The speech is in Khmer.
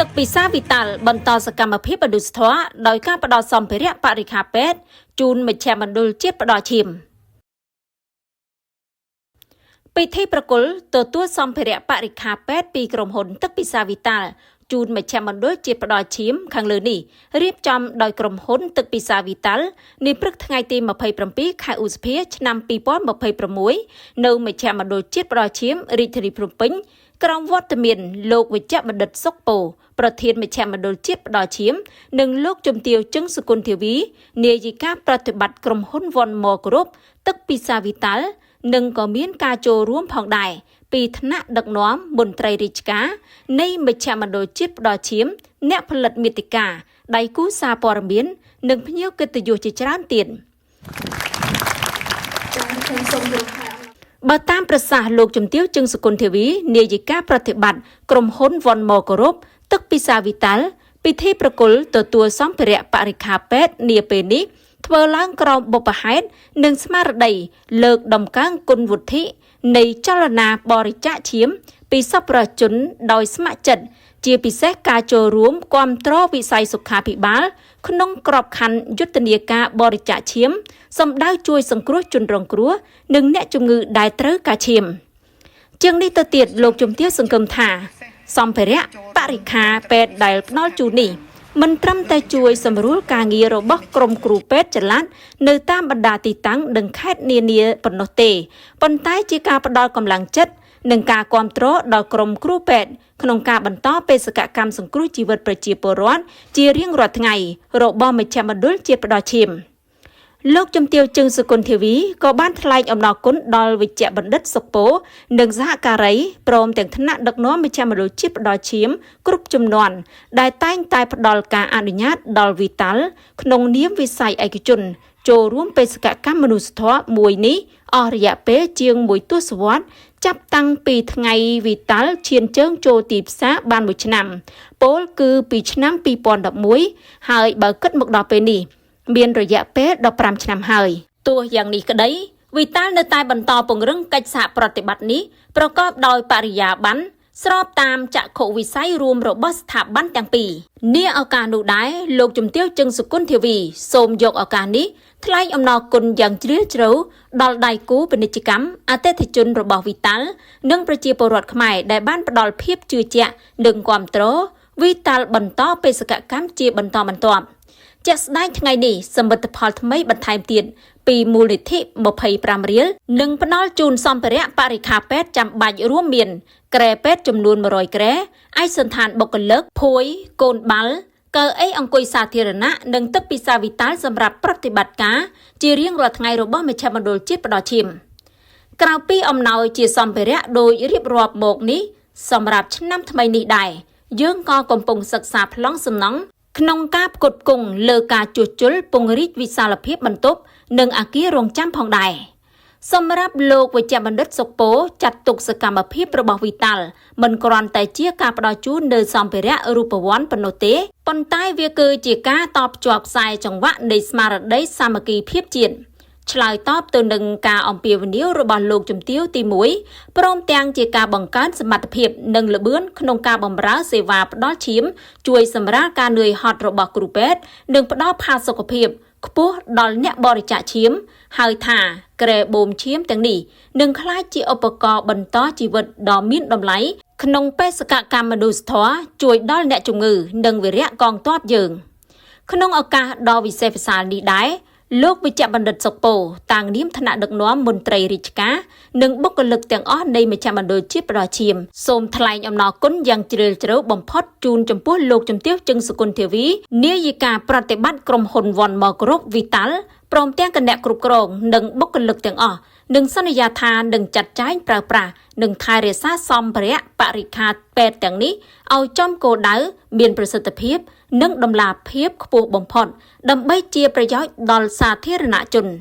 ទឹកពិសាវីតាល់បន្តសកម្មភាពមនុស្សធម៌ដោយការផ្ដល់សម្ភារៈបរិក្ខារពេទ្យជូនមជ្ឈមណ្ឌលជាតិផ្ដល់ឈាមពិធីប្រគល់ទទួលសម្ភារៈបរិក្ខារពេទ្យពីក្រុមហ៊ុនទឹកពិសាវីតាល់ជូនមជ្ឈមណ្ឌលជាតិផ្ដល់ឈាមខាងលើនេះរៀបចំដោយក្រុមហ៊ុនទឹកពិសាវីតាល់នាព្រឹកថ្ងៃទី27ខែឧសភាឆ្នាំ2026នៅមជ្ឈមណ្ឌលជាតិផ្ដល់ឈាមរាជធានីភ្នំពេញក្រោមវត្តមានលោកវិជ្ជបណ្ឌិតសុកពោប្រធានមជ្ឈមណ្ឌលជាតិផ្ដល់ឈាមនិងលោកជំទាវជឹងសុគន្ធធាវីនាយិកាប្រតិបត្តិក្រុមហ៊ុនវ៉ុនម៉គ្រប់ទឹកពិសាវីតាល់និងក៏មានការចូលរួមផងដែរពីថ្នាក់ដឹកនាំមន្ត្រីរាជការនៃមជ្ឈមណ្ឌលជាតិផ្ដល់ឈាមអ្នកផលិតមាតិកាដៃគូសារព័ត៌មាននិងភ្ញៀវកិត្តិយសជាច្រើនទៀត ចា៎ខ្ញុំសូមគោរពថ្លែងអំណរ បើតាមប្រសាសន៍លោកជំទាវជឹងសុគន្ធធាវីនាយិកាប្រតិបត្តិក្រុមហ៊ុនវ៉ុនម៉គ្រប់ទឹកពិសាវីតាល់ពិធីប្រគល់ទទួលសម្ភារៈបរិក្ខារពេទ្យនាពេលនេះធ្វើឡើងក្រោមបុព្វហេតុនិងស្មារតីលើកដំកើងគុណវុឌ្ឍិនៃចលនាបរិច្ចាគឈាមពីសប្បុរសជនដោយស្ម័គ្រចិត្តជាពិសេសការចូលរួមគាំទ្រវិស័យសុខាភិបាលក្នុងក្របខ័ណ្ឌយុទ្ធនាការបរិច្ចាគឈាមសម្ដៅជួយសង្គ្រោះជនរងគ្រោះនិងអ្នកជំងឺដែលត្រូវការឈាមជាងនេះទៅទៀតលោកជំទាវសង្ឃឹមថាសម្ភារៈបរិក្ខារពេទ្យដែលផ្ដល់ជូននេះមិនត្រឹមតែជួយសម្រួលការងាររបស់ក្រុមគ្រូពេទ្យចល័តនៅតាមបណ្ដាទីតាំងនិងខេត្តនានាប៉ុណ្ណោះទេប៉ុន្តែជាការផ្ដល់កម្លាំងចិត្តនិងការគាំទ្រដល់ក្រុមគ្រូពេទ្យក្នុងការបន្តបេសកកម្មសង្គ្រោះជីវិតប្រជាពលរដ្ឋជារៀងរាល់ថ្ងៃរបស់មជ្ឈមណ្ឌលជាតិផ្ដល់ឈាមលោកជំទាវជឹងសុគន្ធធាវីក៏បានថ្លែងអំណរគុណដល់វិជ្ជបណ្ឌិតសុកពោនិងសហការីព្រមទាំងថ្នាក់ដឹកនាំមជ្ឈមណ្ឌលជាតិផ្ដល់ឈាមគ្រប់ជំនាន់ដែលតែងតែផ្ដល់ការអនុញ្ញាតដល់វីតាល់ក្នុងនាមវិស័យឯកជនចូលរួមបេសកកម្មមនុស្សធម៌មួយនេះអស់រយៈពេលជាងមួយទសវត្សរ៍ចាប់តាំងពីថ្ងៃវីតាល់ឈានជើងចូលទីផ្សារបានមួយឆ្នាំពោលគឺពីឆ្នាំ2011ហើយបើគិតមកដល់ពេលនេះមានរយៈពេល15ឆ្នាំហើយទោះយ៉ាងនេះក្តីវីតាល់នៅតែបន្តពង្រឹងកិច្ចសហប្រតិបត្តិនេះប្រកបដោយបរិយាបន្នស្របតាមចក្ខុវិស័យរួមរបស់ស្ថាប័នទាំងពីរនាឱកាសនោះដែរលោកជំទាវជឹងសុគន្ធធាវីសូមយកឱកាសនេះថ្លែងអំណរគុណយ៉ាងជ្រាលជ្រៅដល់ដៃគូពាណិជ្ជកម្មអតិថិជនរបស់វីតាល់និងប្រជាពលរដ្ឋខ្មែរដែលបានផ្ដល់ភាពជឿជាក់និងគាំទ្រវីតាល់បន្តបេសកកម្មជាបន្តបន្ទាប់ជាក់ស្ដែងថ្ងៃនេះសមិទ្ធផលថ្មីបន្ថែមទៀតពីមូលនិធិ25រៀលនិងផ្ដល់ជូនសម្ភារៈបរិក្ខារពេទ្យចាំបាច់រួមមានក្រែពេទ្យចំនួន100ក្រែឯកសណ្ឋានបុគ្គលិកភួយកូនបាល់កៅអីអង្គុយសាធារណៈនិងទឹកពិសាវីតាល់សម្រាប់ប្រតិបត្តិការជារៀងរាល់ថ្ងៃរបស់មជ្ឈមណ្ឌលជាតិផ្ដល់ឈាមក្រៅពីអំណោយជាសម្ភារៈដោយរៀបរាប់មកនេះសម្រាប់ឆ្នាំថ្មីនេះដែរយើងក៏កំពុងសិក្សាប្លង់សំណង់ក្នុងការផ្គត់ផ្គង់លើការជួសជុលពង្រីកវិសាលភាពបន្ទប់និងអគាររងចាំផងដែរសម្រាប់លោកវិជ្ជបណ្ឌិតសុកពោចាត់ទុកសកម្មភាពរបស់វីតាល់មិនគ្រាន់តែជាការផ្ដល់ជូននូវសម្ភារៈរូបវន្តប៉ុណ្ណោះទេប៉ុន្តែវាគឺជាការតភ្ជាប់ខ្សែចង្វាក់នៃស្មារតីសាមគ្គីភាពជាតិឆ្លើយតបទៅនឹងការអំពាវនាវរបស់លោកជំទាវទី1ព្រមទាំងជាការបង្កើនសមត្ថភាពនិងល្បឿនក្នុងការបម្រើសេវាផ្ដល់ឈាមជួយសម្រាលការនឿយហត់របស់គ្រូពេទ្យនិងផ្ដល់ផាសុកភាពខ្ពស់ដល់អ្នកបរិច្ចាគឈាមហើយថាក្រែបូមឈាមទាំងនេះនឹងក្លាយជាឧបករណ៍បន្តជីវិតដ៏មានតម្លៃក្នុងបេសកកម្មមនុស្សធម៌ជួយដល់អ្នកជំងឺនិងវីរៈកងទ័ពយើងក្នុងឱកាសដ៏វិសេសវិសាលនេះដែរលោកវិជ្ជបណ្ឌិតសុកពោតាំងនាមថ្នាក់ដឹកនាំមន្ត្រីរាជការនិងបុគ្គលិកទាំងអស់នៃមជ្ឈមណ្ឌលជាតិផ្ដល់ឈាមសូមថ្លែងអំណរគុណយ៉ាងជ្រាលជ្រៅបំផុតជូនចំពោះលោកជំទាវជឹងសុគន្ធធាវីនាយិកាប្រតិបត្តិក្រុមហ៊ុនវ៉ុនម៉គ្រប់វីតាល់ព្រមទាំងគណៈគ្រប់គ្រងនិងបុគ្គលិកទាំងអស់និងសន្យាថានឹងចាត់ចែងប្រើប្រាស់និងថែរក្សាសម្ភារៈបរិក្ខារពេទ្យទាំងនេះឲ្យចំគោលដៅមានប្រសិទ្ធភាពនិងតម្លាភាពខ្ពស់បំផុតដើម្បីជាប្រយោជន៍ដល់សាធារណជន។